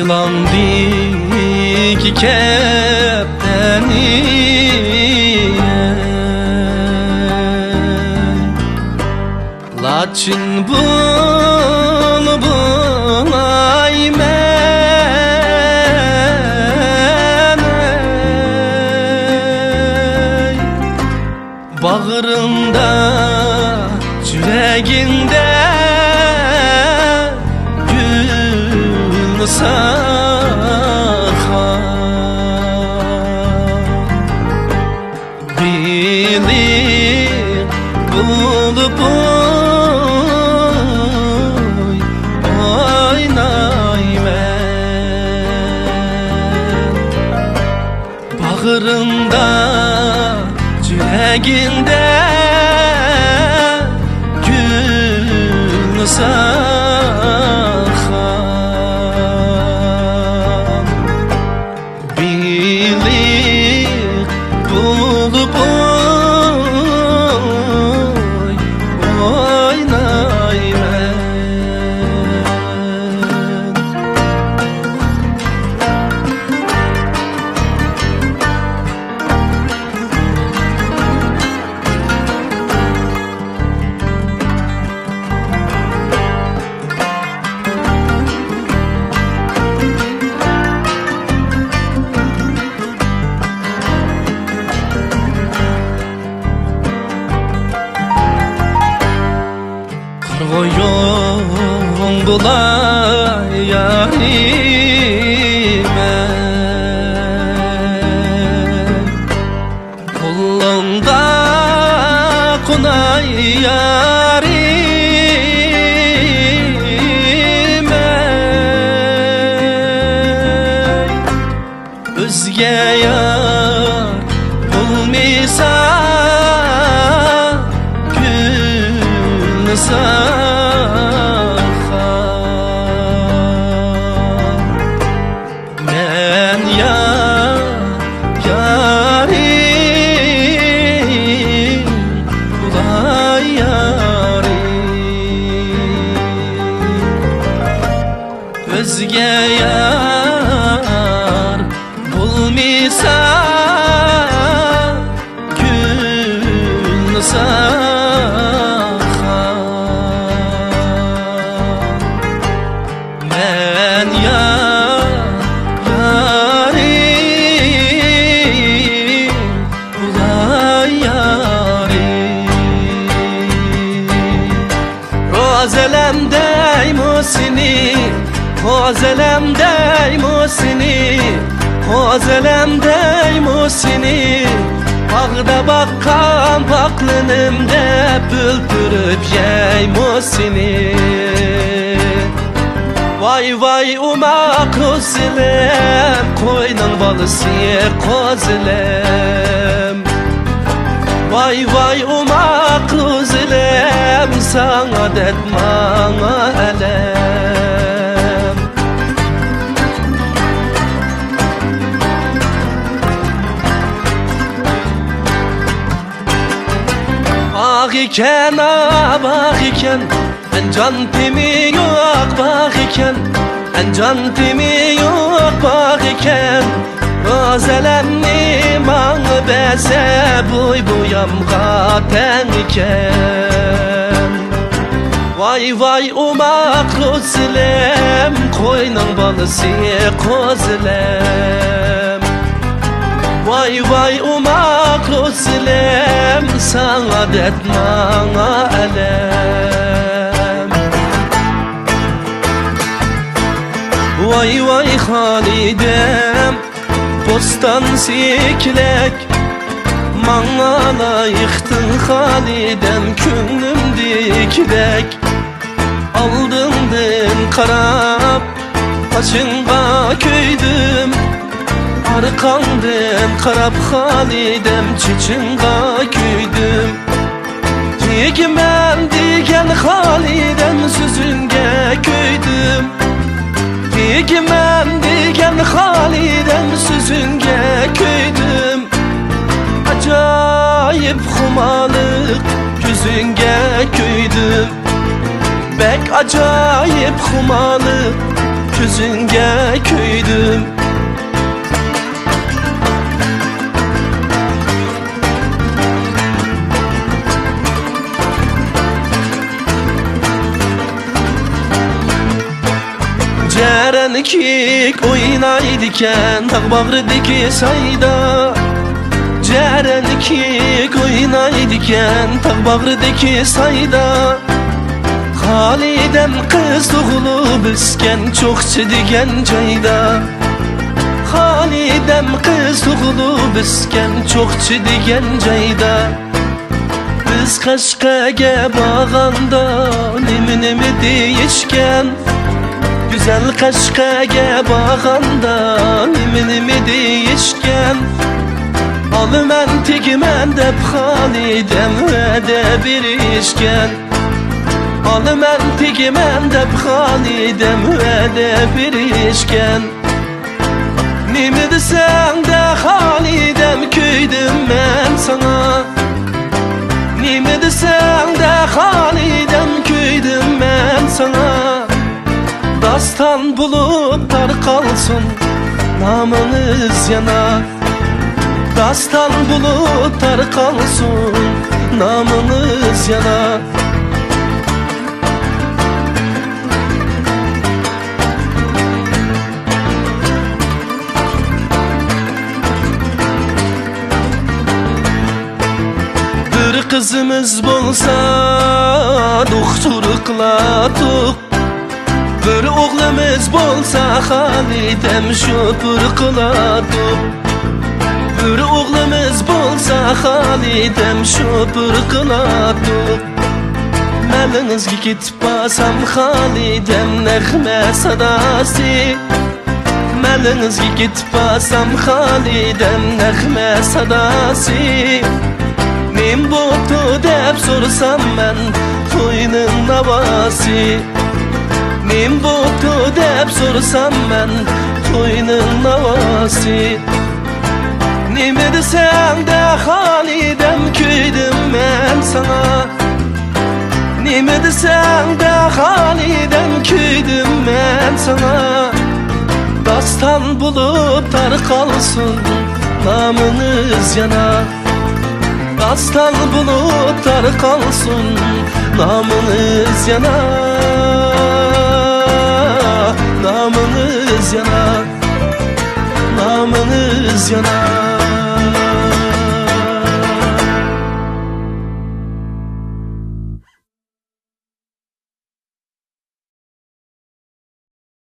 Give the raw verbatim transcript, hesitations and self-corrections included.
لاڭدىكى كەپتەرنى لاچىن بۇلبۇل ئاي مەن ئەي. باغرىڭدا، يۈرەكىڭدە گۈل ساخا. بىلىپ بولۇپ ئوي-، ئوينايمەن. باغرىڭدا، يۈرەكىڭدە گۈل ساخا. بىلىپ بولۇپ ئوي-، ئوينايمەن. قارغۇيۇڭ بولاي يارىمەن، قولۇڭغا قوناي يارىمەن. ئۆزگە يار بولمىسا، گۈل ساخا. مەن يار، يارىم، بولاي يارىم. ئۆزگە يار بولمىسا، گۈل ساخا. مەن يار، يارىم، بولاي يارىم. روزىلەم دەيمۇ سېنى، قوزىلەم دەيمۇ سېنى، قوزىلەم دەيمۇ سېنى. باغدا باققان پاقلىنىم دەپ ئۆلتۈرۈپ يەيمۇ سېنى. ۋاي ۋاي ئوماق روزىلەم، قوينىڭ بالىسى قوزىلەم. ۋاي ۋاي ئوماق روزىلەم، ساڭا دەرد ماڭا ئەلەم. باغ ئىكەن، ئا، باغ ئىكەن، ئەنجان تېمى يوق باغ ئىكەن، ئەنجان تېمى يوق باغ ئىكەن. روزىلەمنى ماڭا بەرسە، بوي بويامغا تەڭ ئىكەن. ۋاي ۋاي ئوماق روزىلەم، قوينىڭ بالىسى قوزىلەم. ۋاي ۋاي ئوماق روزىلەم، ساڭا دەرد ماڭا ئەلەم. ۋاي ۋاي خالىدەم، بوستان سېكىلەك، ماڭا لايىقتىن خالىدەم، كۆڭلۈمدىكىدەك. ئالدىڭدىن قاراپ قاشىڭغا كۆيدۈم، ئارقاڭدىن قاراپ خالىدەم چېچىڭغا كۆيدۈم. تېگىمەن دېگەن خالىدەم سۆزۈڭگە كۆيدۈم، تېگىمەن دېگەن خالىدەم سۆزۈڭگە كۆيدۈم. ئاجايىپ خۇمارلىق كۆزۈڭگە كۆيدۈم. بەك ئاجايىپ خۇمارلىق كۆزۈڭگە كۆيدۈم. جەرەن كىيىك ئوينايدىكەن تاغ باغرىدىكى سايدا. جەرەن كىيىك ئوينايدىكەن تاغ باغرىدىكى سايدا. خالىدەم قىز تۇغۇلۇپ ئۆسكەن چوقچى دېگەن جايدا. خالىدەم قىز تۇغۇلۇپ ئۆسكەن چوقچى دېگەن جايدا. بىز قەشقەرگە بارغاندا نېمە-نېمە دېيىشكەن؟ گۈزەل قەشقەرگە بارغاندا نېمە-نېمە دېيىشكەن؟ ئالىمەن تېگىمەن دەپ خالىدەم ۋەدە بېرىشكەن. ئالىمەن تېگىمەن دەپ خالىدەم ۋەدە بېرىشكەن. نېمە دېسەڭ دە خالىدەم، كۆيدۈم مەن ساڭا. نېمە دېسەڭ دە خالىدەم، كۆيدۈم مەن ساڭا. داستان بولۇپ تارقالسۇن نامىڭىز يەنە. داستان بولۇپ تارقالسۇن نامىڭىز يەنە. بىر قىزىمىز بولسا دوختۇر قىلاتتۇق، بىر ئوغلىمىز بولسا خالىدەم شوپۇر قىلاتتۇق. بىر ئوغلىمىز بولسا خالىدەم شوپۇر قىلاتتۇق. مەلىڭىزگە كېتىپ بارسام خالىدەم نەغمە ساداسى. مەلىڭىزگە كېتىپ بارسام خالىدەم نەغمە ساداسى. نېمە بوپتۇ دەپ سورىسام مەن توينىڭ ناۋاسى. نېمە بوپتۇ دەپ سورىسام مەن توينىڭ ناۋاسى. نېمە دېسەڭ دە خالىدەم، كۆيدۈم مەن ساڭا. نېمە دېسەڭ دە خالىدەم، كۆيدۈم مەن ساڭا. داستان بولۇپ تارقالسۇن نامىڭىز يەنە. داستان بولۇپ تارقالسۇن نامىڭىز يەنە. نامىڭىز يەنە. نامىڭىز يەنە.